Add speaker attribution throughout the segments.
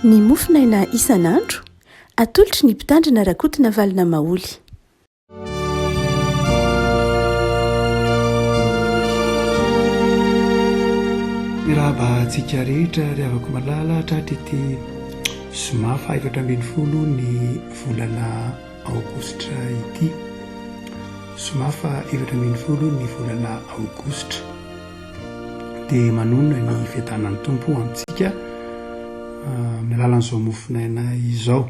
Speaker 1: Ny mofonaina isan'andro, atolotry ny Mpitandrina Rakotonavalona Maholy.
Speaker 2: Miarahaba antsika rehetra ry havako malala tratra ity zoma faha 14 ny volana aogositra ity. Zoma faha 14 ny volana aogositra. Dia manonona ny fiadanan'ny Tompo amintsika amin'ny alalan'izao mofon'aina izao.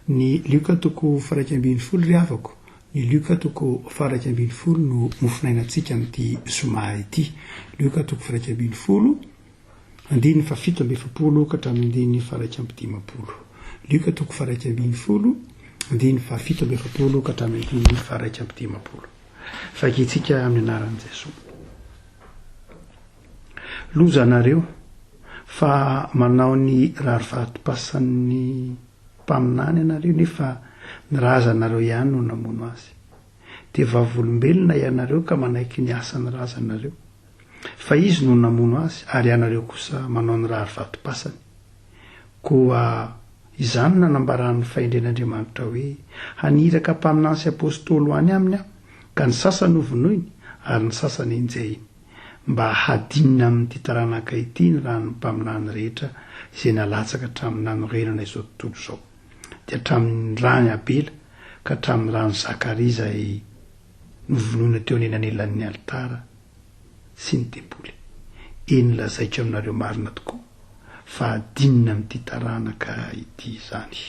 Speaker 2: Ny Lioka toko faha-11 ry havako, ny Lioka toko faha-11 no mofonainantsika amin'ity zoma ity. Lioka toko faha-11, andininy faha-47 ka hatramin'ny andininy faha-51. Lioka toko faha-11, andininy faha-47 ka hatramin'ny andininy faha-51. Vakintsika amin'ny anaran'i Jesoa. Loza anareo fa manao ny rarivatom-pasan'ny mpaminany ianareo nefa ny razanareo ihany no namono azy. Dia vavolombelona ianareo ka manaiky ny asan'ny razanareo. Fa izy no namono azy ary ianareo kosa manao ny rarivatom-pasany. Koa izany no nanambaran'ny fahendren'Andriamanitra hoe, Haniraka mpaminany sy apostoly ho any aminy aho, ka ny sasany hovonoiny ary ny sasany henjehiny, mba hadinina amin'ity taranaka ity ny ran'ny mpaminany rehetra izay nalatsaka hatramin'ny nanorenana izao tontolo izao, dia hatramin'ny ran'i Abela ka hatramin'ny ran'i Zakaria izay novonoina teo anelanelan'ny alitara sy ny tempoly. Eny, lazaiko aminareo marina tokoa fa hadinina amin'ity taranaka ity izany.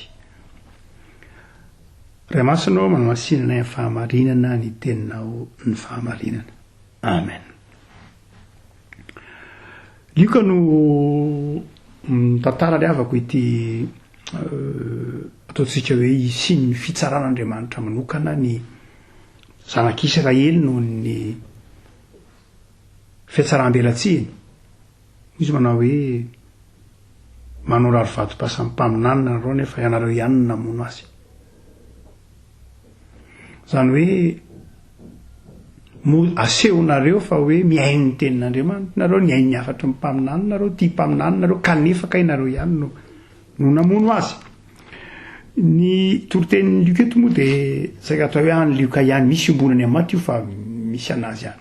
Speaker 2: Ray Masina ô, manamasina anay amin'ny fahamarinana ny teninao ny fahamarinana. Amen. Lioka no mitantara ry havako ity ataontsika hoe hisian'ny fitsaran'Andriamanitra manokana ny zanak'Israely noho ny fihatsaram-belatsihiny. Izy manao hoe manao rarivatom-pasan'ny mpaminany nareo nefa ianareo ihany no namono azy. Izany hoe moa asehonareo fa hoe mihaino ny tenin'Andriamanitra nareo, nihaino ny hafatry ny mpaminany nareo, tia mpaminany nareo, kanefa kay nareo ihany no no namono azy. Ny toritenin'i Lioka eto moa dia saika atao hoe any Lioka ihany, misy iombonany amin'ny Matio fa misy anazy ihany.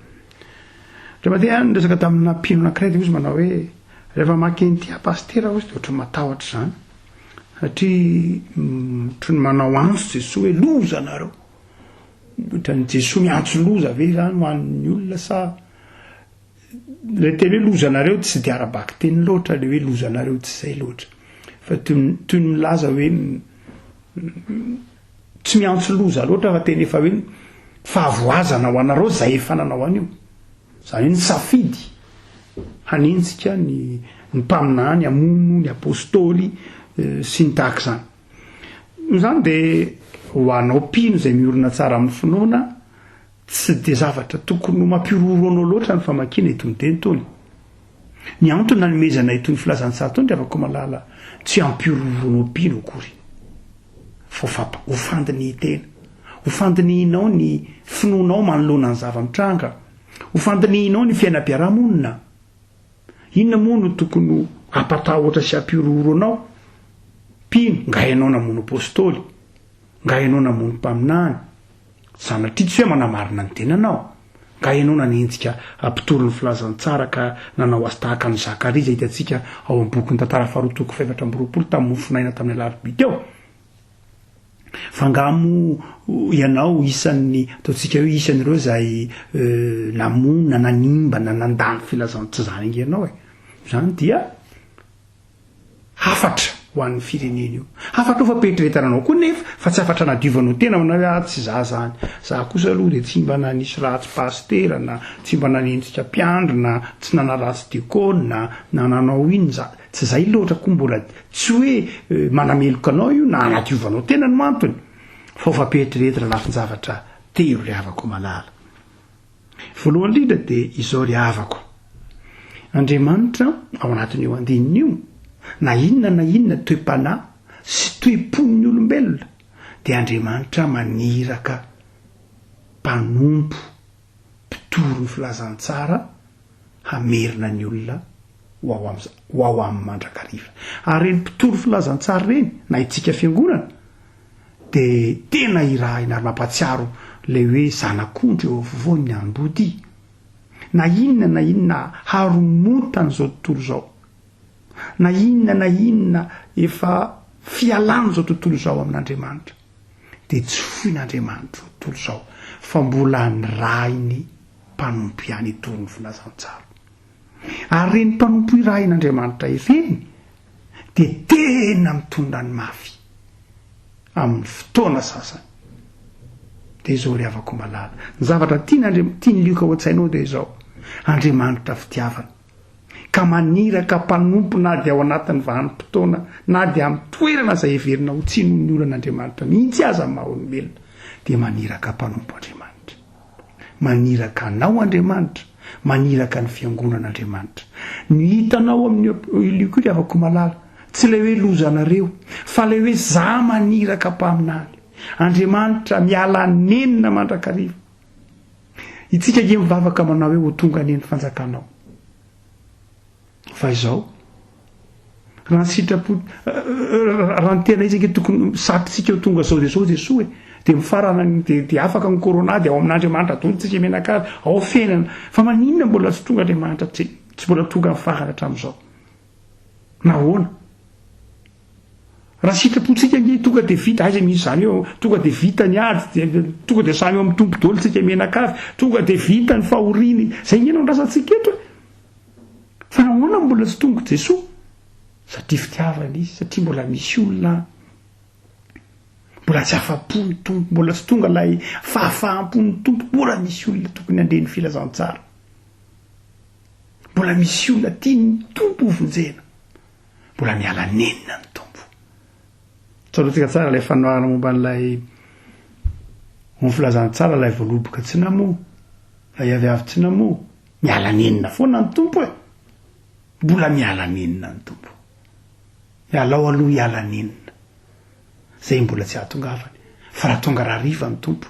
Speaker 2: Indray mandeha aho niresaka tamina mpino anankiray dia hozy manao hoe rehefa mamaky an'ity aho pasitera hozy dia ohatran'ny matahotra izany satria ohatran'ny manao antso Jesoa hoe loza nareo. Ohatran'ny Jesoa miantso loza ve izany ho an'ny olona sa ilay teny hoe loza nareo tsy dia ara-bakiteny loatra ilay hoe loza nareo tsy izay loatra fa toy toy ny milaza hoe Tsy miantso loza loatra fa tena efa hoe fahavoazana ho anareo izay efa nanao an'io. Izany hoe nisafidy hanenjika ny ny mpaminany, hamono ny apostoly sy ny tahaka izany. Noho izany dia ho anao mpino izay miorina tsara amin'ny finoana, tsy dia zavatra tokony ho mampihorohoro anao loatra ny famakiana itony teny itony. Ny antony nanomezana itony filazantsara itony ry havako malala, tsy hampihorohoro anao mpino akory. Fa ho fandinihin-tena. Ho fandinihinao ny finoanao manoloana ny zava-mitranga. Ho fandinihinao ny fiainam-piarahamonina. Inona moa no tokony ho hampatahotra sy hampihorohoro anao? Mpino, nga ianao namono apostoly? Nga ianao namono mpaminany? Sanatria tsy hoe manamarina ny tenanao. Nga ianao nanenjika mpitory ny filazantsara ka nanao azy tahaka an'i Zakaria izay hitantsika ao amin'ny bokin'ny Tantara faharoa toko fahefatra amby 20 tamin'ny mofonaina tamin'ny alarobia teo? Fa angaha moa ianao isan'ny, ataontsika hoe isan'ireo izay namono na nanimba na nandà ny filazantsara? Tsy izany ange ianao e! Izany dia. Hafatra ho an'ny firenena io. Hafatra ho fampieritreretaranao koa nefa fa tsy hafatra anadiovanao tena manao hoe ah tsy za zany. Za kosa aloha dia tsy mba nanisy ratsy pasitera na tsy mba nanenjika mpiandry na tsy nanaratsy diakona na nanao inona za. Tsy zay loatra koa mbola tsy hoe manameloka anao io na anadiovanao tena no antony fa ho fampieritrereta lafin-javatra telo ry havako malala. Voalohany indrindra dia izao ry havako, Andriamanitra ao anatin'io andininy io, na inona na inona toe-panahy sy toe-pon'ny olombelona, dia Andriamanitra maniraka mpanompo mpitory ny filazantsara hamerina ny olona. Ho ao am ho ao aminy mandrakariva. Ary ireny mpitory filazantsara ireny, na itsika fiangonana, dia tena irahina ary mampahatsiaro ilay hoe zanak'ondry eo afovoan'ny ambodia. Na inona na inona haromotan'izao tontolo izao, na inona na inona efa fialan'izao tontolo izao amin'Andriamanitra, dia tsy foin'Andriamanitra izao tontolo izao, fa mbola nirahiny mpanompo ihany hitory ny filazantsara. Ary ireny mpanompo irahin'Andriamanitra ireny dia tena mitondra ny mafy amin'ny fotoana sasany. Dia izao ry havako malala, ny zavatra tian'Andriam-, tian'i Lioka ao an-tsainao dia izao, Andriamanitra fitiavana, ka maniraka mpanompo na dia ao anatin'ny vanim-potoana na dia amin'ny toerana izay heverina ho tsy noho ny olan'Andriamanitra mihitsy aza amin'ny maha-olombelona, dia maniraka mpanompo Andriamanitra. Maniraka anao Andriamanitra, maniraka ny fiangonana Andriamanitra. Ny hitanao amin'io Lioka io ry havako malala, tsy ilay hoe lozanareo, fa ilay hoe za maniraka mpaminany. Andriamanitra miala nenina mandrakariva. Itsika ange mivavaka manao hoe ho tonga anie ny fanjakanao. Fa izao, raha ny sitrapo, raha ny tena izy ange tokony satrintsika ho tonga zao dia zao Jesoa e, dia mifarana ny, dia, dia afaka ny corona dia ao amin'Andriamanitra daholo tsika mianakavy, ao fiainana. Fa maninona mbola tsy tonga Andriamanitra, tsy, tsy mbola tonga ny farany hatramin'izao? Nahoana? Raha sitrapontsika ange tonga dia vita, aiza misy izany eo, tonga dia vita ny ady, dia tonga dia samy eo amin'ny Tompo daholo tsika mianakavy, tonga dia vita ny fahoriana, izay ange no andrasantsika eto e. Fa nahoana no mbola tsy tonga Jesoa? Satria fitiavana Izy, satria mbola misy olona mbola tsy afa-po ny Tompo, mbola tsy tonga ilay fahafaham-pon'ny Tompo, mbola misy olona tokony handre ny filazantsara. Mbola misy olona tian'ny Tompo hovonjena. Mbola miala nenina ny Tompo. Tsaroantsika tsara ilay fanoharana momba an'ilay ny filazantsara ilay voaloboka tsy namoa, ilay aviavy tsy namoa. Miala nenina foana ny Tompo e! Mbola miala nenina ny Tompo. Ialao aloha hiala nenina. Zay mbola tsy ahatongavany. Fa raha tonga rahariva ny Tompo,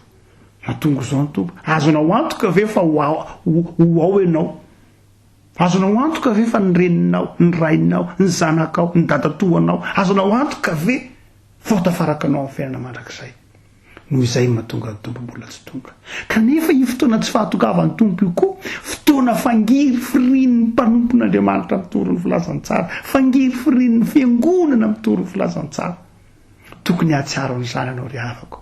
Speaker 2: raha tonga izao ny Tompo, azonao antoka ve fa ho ho ao ianao? Azonao antoka ve fa ny reninao, ny rainao, ny zanakao, ny dadatoanao, azonao antoka ve fa ho tafaraka anao amin'ny fiainana mandrakizay? Noho izay no mahatonga ny Tompo mbola tsy tonga. Kanefa io fotoana tsy fahatongavan'ny Tompo io koa, fotoana fangirifirian'ny mpanompon'Andriamanitra mitory ny filazantsara, fangirifirian'ny fiangonana mitory ny filazantsara. Tokony hahatsiaro an'izany ianao ry havako.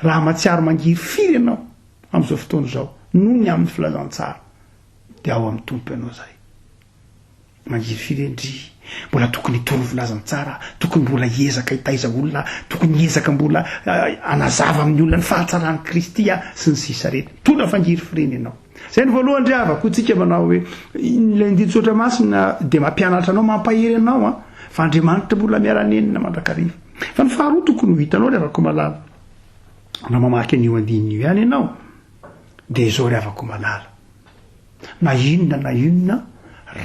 Speaker 2: Raha mahatsiaro mangirifiry ianao amin'izao fotoana izao noho ny amin'ny filazantsara, dia ao amin'ny Tompo ianao izay. Mangirifiry e ndry! Mbola tokony hitory filazantsara, tokony mbola hiezaka hitaiza olona, tokony hiezaka mbola hanazava amin'ny olona ny fahatsaran'i Kristy a, sy ny sisa rehetra. Mitondra fangirifiriana ianao. Izay no voalohany ry havako, hoy tsika manao hoe, ilay andinin-tsoratra masina dia mampianatra anao, mampahery anao an, fa Andriamanitra mbola miara-nenina mandrakariva. Fa ny faharoa tokony ho hitanao ry havako malala, raha mamaky an'io andininy io ihany ianao, dia izao ry havako malala, Na inona na inona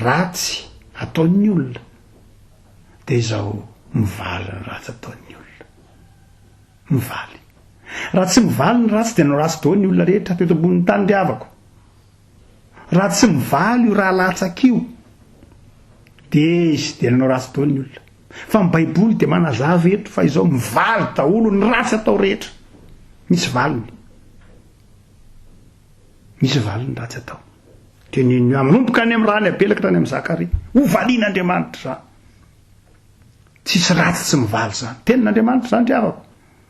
Speaker 2: ratsy ataon'ny olona dia izao mivaly ny ratsy ataon'ny olona. Mivaly. Raha tsy mivaly ny ratsy dia nanao ratsy daholo ny olona rehetra teto ambonin'ny tany ry havako. Raha tsy mivaly io raha latsaka io dia izy dia nanao ratsy daholo ny olona. Fa ny baiboly dia manazava eto fa izao mivaly daholo ny ratsy atao rehetra. Misy valiny. Misy valiny ratsy atao. Teneno ahy, manomboka any amin'ny rany Abela ka hatrany amin'i Zakaria. Ho valian'Andriamanitra izany. Tsisy ratsy tsy mivaly izany. Tenin'Andriamanitra izany ry havako.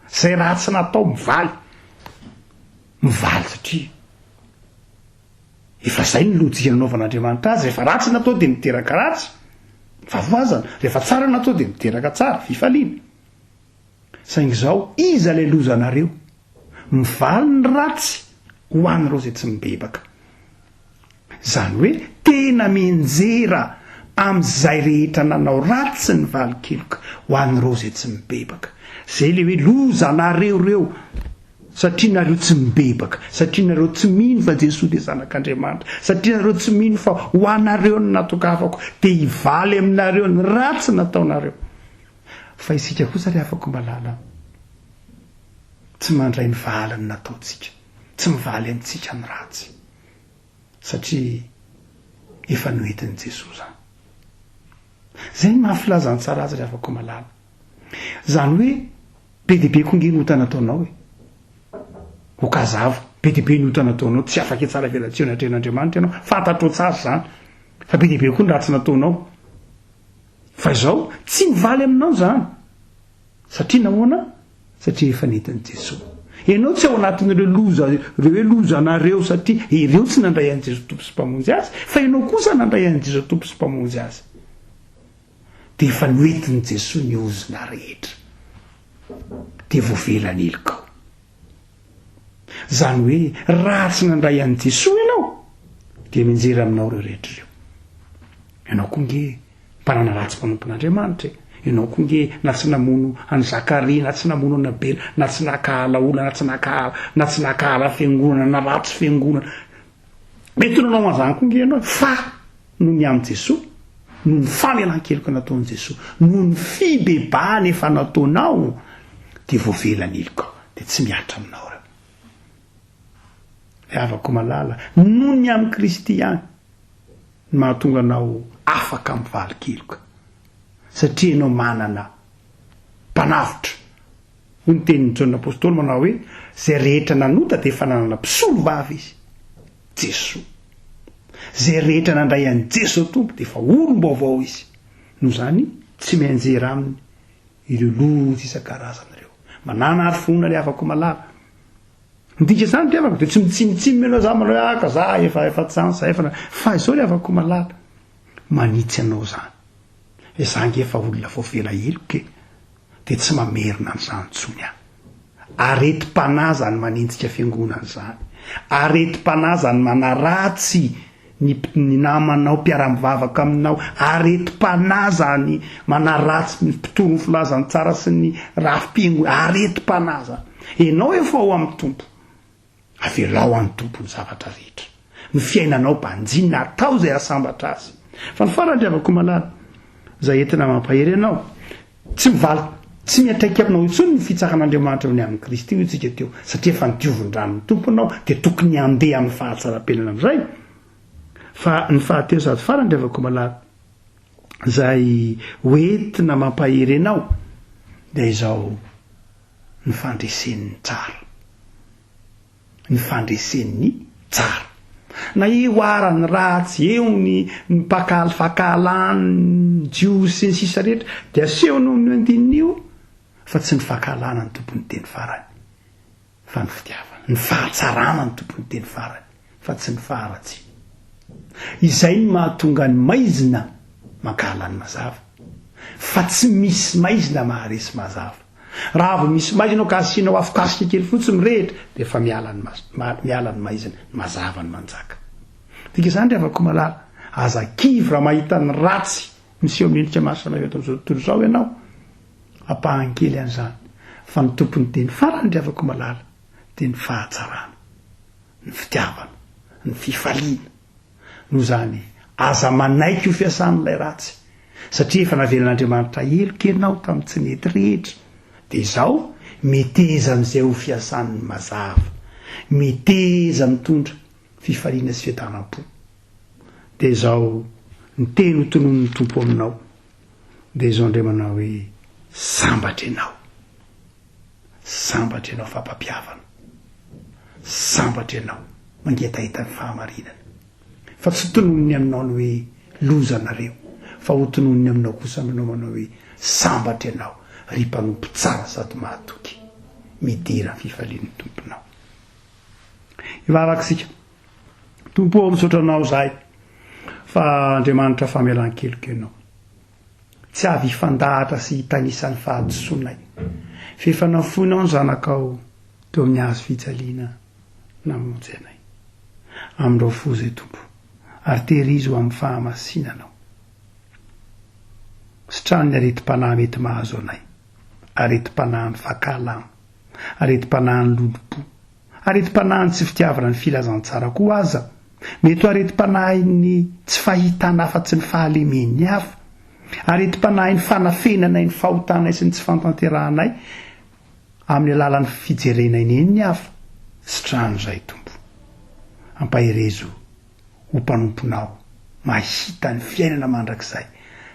Speaker 2: Izay ratsy natao mivaly. Mivaly satria efa izay ny lojika nanaovan'Andriamanitra azy. Rehefa ratsy natao dia miteraka ratsy, fahavoazana. Rehefa tsara natao dia miteraka tsara, fifaliana. Saingy izao, iza ilay lozanareo? Mivaly ny ratsy ho an'ireo izay tsy mibebaka. Izany hoe tena mianjera amin'izay rehetra nanao ratsy ny valin-keloka ho an'ireo izay tsy mibebaka. Izay ilay hoe lozanareo ireo satria nareo tsy mibebaka, satria nareo tsy mino fa Jesoa dia Zanak'Andriamanitra, satria nareo tsy mino fa ho anareo no natongavako, dia hivaly aminareo ny ratsy nataonareo. Fa isika kosa ry havako malala, tsy mandray ny valiny nataontsika, tsy mivaly amintsika ny ratsy, satria efa noentin'i Jesoa izany. Izay ny maha filazantsara azy ry havako malala. Izany hoe be dia be koa nge ny ota nataonao e. Ho kazava, be dia be ny ota nataonao, tsy afaka hitsara velatsihy eo anatrehan'Andriamanitra ianao, fantatrao tsara izany. Fa be dia be koa ny ratsy nataonao. Fa izao, tsy mivaly aminao izany. Satria nahoana? Satria efa nentin'i Jesoa. Ianao tsy ao anatin'ireo loza, ireo hoe lozanareo satria ireo tsy nandray an'i Jesoa Tompo sy Mpamonjy azy, fa ianao kosa nandray an'i Jesoa Tompo sy Mpamonjy azy. Dia efa noentin'i Jesoa ny ozona rehetra. Dia voavela ny helokao. Izany hoe raha tsy nandray an'i Jesoa ianao, dia mianjera aminao ireo rehetra ireo. Ianao koa nge mpanana ratsy mpanompon'Andriamanitra e. Ianao koa nge na tsy namono an'i Zakaria, na tsy namono an'i Abela, na tsy nakahala olona, na tsy nakahala, na tsy nakahala fiangonana, na ratsy fiangonana. Mety ho nanao an'izany koa nge ianao e. Fa noho ny amin'i Jesoa, noho ny famelan-keloka nataon'i Jesoa, noho ny fibebahana efa nataonao, dia voavela ny helokao, dia tsy mihatra aminao ireo. Ry havako malala, noho ny amin'i Kristy ihany no mahatonga anao afaka amin'ny valin-keloka, satria ianao manana Mpanavotra. Hoy ny tenin'i Jaona Apostoly manao hoe, Izay rehetra nanota dia efa nanana mpisolovava izy, Jesoa. Izay rehetra nandray an'i Jesoa Tompo dia efa olom-baovao izy. Noho izany, tsy mianjera aminy ireo loza isan-karazany ireo. Manàna ary finoana ry havako malala. Ny dika izany ry havako dia tsy mitsinotsinona ianao za manao hoe ah ka za efa efa tsy zany za efa na fa izao ry havako malala manitsy anao zany e za nge efa olona voavela heloka e dia tsy mamerina an'izany intsony aho. Aretim-panahy zany manenjika fiangonana zany. Aretim-panahy zany manaratsy ny ny namanao mpiara-mivavaka aminao, aretim-panahy zany manaratsy ny mpitory ny filazantsara sy ny rafi-piangonana, aretim-panahy zany. Enao efa ao amin'ny Tompo, avelao any Tompo ny zavatra rehetra. Ny fiainanao banjinina, atao izay hahasambatra azy. Fa ny farany ry havako malala, izay entina mampahery anao, Tsy mivaly tsy miantraika aminao intsony ny fitsaran'Andriamanitra eo ny amin'i Kristy, hoy isika teo, satria efa nodiovin-dranon'ny Tompo ianao, dia tokony handeha amin'ny fahatsaram-piainana amin'izay. Fa ny fahatelo sady farany, ry havako malala, izay hoentina mampahery anao, dia izao, ny fandresen'ny tsara. ny fandresen'ny tsara. Na eo ara ny ratsy, eo ny ny mpakaly fankahalan'ny Jiosy sy ny sisa rehetra, dia asehony eo amin'io andininy io fa tsy ny fankahalana no tompon'ny teny farany, fa ny fitiavana, ny fahatsarana no tompon'ny teny farany, fa tsy ny faharatsiana. Izay no mahatonga ny maizina mankahala ny mazava, fa tsy misy maizina maharesy mazava. Raha vao misy maizina ao ka asianao afokasika kely fotsiny mirehitra dia efa miala ny miala ny maizina, ny mazava no manjaka. Dika izany ry havako malala, aza kivy raha mahita ny ratsy miseho amin'ny endrika maro samihafa eto amin'izao tontolo izao ianao. Ampahany kely an'izany. Fa ny tompon'ny teny farany ry havako malala dia ny fahatsarana, ny fitiavana, ny fifaliana. Noho izany, aza manaiky ho fiasan'ilay ratsy, satria efa navelan'Andriamanitra heloka ianao tamin'ny tsy nety rehetra. Dia izao, meteza amin'izay ho fiasan'ny mazava. Meteza mitondra fifaliana sy fiadanam-po. Dia izao, ny teny ho tononin'ny Tompo aminao, dia izao indray manao hoe, Sambatra ianao. Sambatra ianao fa mpampihavana. Sambatra ianao mangetaheta ny fahamarinana. Fa tsy tononiny aminao ny hoe lozanareo, fa ho tononiny aminao kosa manao manao hoe sambatra ianao ry mpanompo tsara sady mahatoky. Midera ny fifalian'ny Tomponao. Hivavaka isika. Tompo ô, misaotra Anao izahay fa Andriamanitra famelan-keloka Ianao. Tsy avy hifandahatra sy hitanisa ny fahadisoanay, fa efa nafoinao ny Zanakao teo amin'ny hazo fijaliana namonjy anay. Amindrao fo izay Tompo, ary tehirizo ho amin'ny fahamasinanao. Sitrano ny aretim-panahy mety mahazo anay, aretim-panahin'ny fankahalana, aretim-panahin'ny lolompo, Aretim-panahin'ny tsy fitiavana ny filazantsara koa aza. Mety ho aretim-panahin'ny tsy fahitana afa-tsy ny fahalemen'ny hafa. Aretim-panahin'ny fanafenanay ny fahotanay sy ny tsy fantanterahanay amin'ny alalan'ny fijerenay ny ny hafa. Sitrano izahay, Tompo. Ampaherezo ho mpanomponao mahita ny fiainana mandrakizay.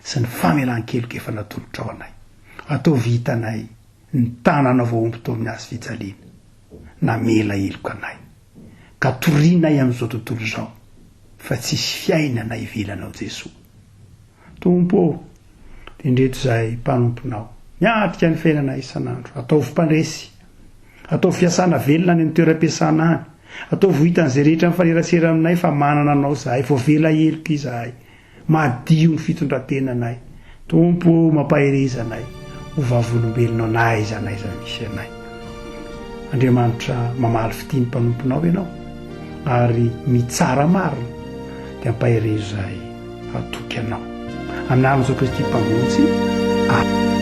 Speaker 2: sy ny famelan-keloka efa natolotrao anay. Ataovy hitanay ny tananao voahombo tao amin'ny hazo fijaliana, namela heloka anay, ka torianay amin'izao tontolo izao fa tsisy fiainana ivelanao Jesoa. Tompo ô, indreto izahay mpanomponao, miatrika ny fiainana isan'andro, ataovy mpandresy, ataovy fiasana velona any amin'ny toeram-piasana any, ataovy ho hitan'izay rehetra mifanerasera aminay fa manana Anao izahay, voavela heloka izahay, madio ny fitondran-tenanay. Tompo ô, mampahereza anay ho vavolombelonao na aiza na aiza misy anay. Andriamanitra mamaly fitia ny mpanomponao Ianao ary mitsara marina, dia ampaherezo izahay hatoky Anao. Amin'ny anaran'i Jesoa Kristy Mpamonjy. Amen.